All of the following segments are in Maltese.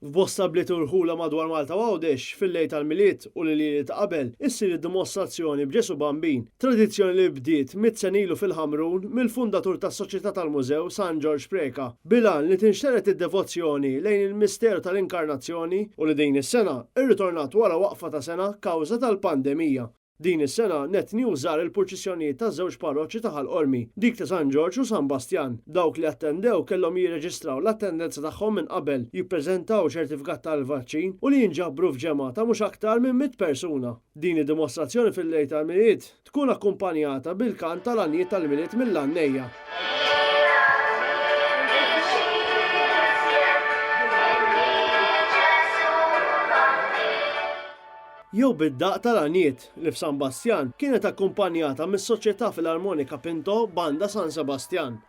F'bosta bliet u rħula madwar Malta u Għawdex, fil-lejl tal-Milied u l-iljieli ta' qabel, issir id-dimostrazzjoni b'Ġesù Bambin, tradizzjoni li bdiet mitt sena ilu fil-Ħamrun mill-fundatur tas-Soċjetà tal-Mużew San Ġorġ Preca, bil-għan li tinxtered id-devozzjoni lejn il-misteru tal-Inkarnazzjoni u li din is-sena rritornat wara waqfa ta' sena kawża tal-pandemija. Din is-sena, Net News żar il-purċissjonijiet taż-żewġ parroċċi ta' Ħal Qormi, dik ta' San Ġorġ u San Bastjan. Dawk li attendew kellhom jirreġistraw l-attendenza tagħhom minn qabel, jippreżentaw ċertifikat tal-vaċċin u li jinġabru f'ġemgħa ta' mhux aktar minn 100 persuna. Din id-dimostrazzjoni fil-lejl tal-Milied tkun akkumpanjata bil-kant tal-għanjiet tal-Milied mill-għannejja. Jew bid-daqq tal-għanjiet, li f'San Bastjan kienet akkumpanjata mis-Soċjetà Filarmonika Pinto Banda San Sebastian.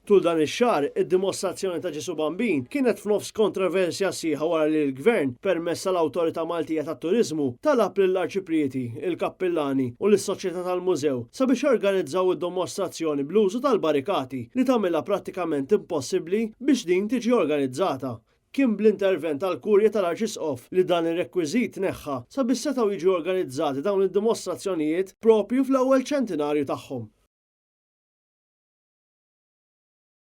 Tul dan ix-xahar, id-dimostrazzjoni ta' Ġesù Bambin kienet f'nofs kontroversja sħiħa wara li l-Gvern, permezz tal-Awtorità Maltija tat-Turiżmu, talab lill-Arċiprieti, il-Kappillani u lis-Soċjetà tal-Mużew sabiex jorganizzaw id-dimostrazzjoni bl-użu tal-barikati, li tagħmilha prattikament impossibbli biex din tiġi organizzata. Kien bl-intervent tal-Kurja tal-Arċisqof li dan ir-rekwiżit tneħħa sabiex setgħu jiġu organizzati dawn id-dimostrazzjonijiet proprju fl-ewwel ċentinarju tagħhom.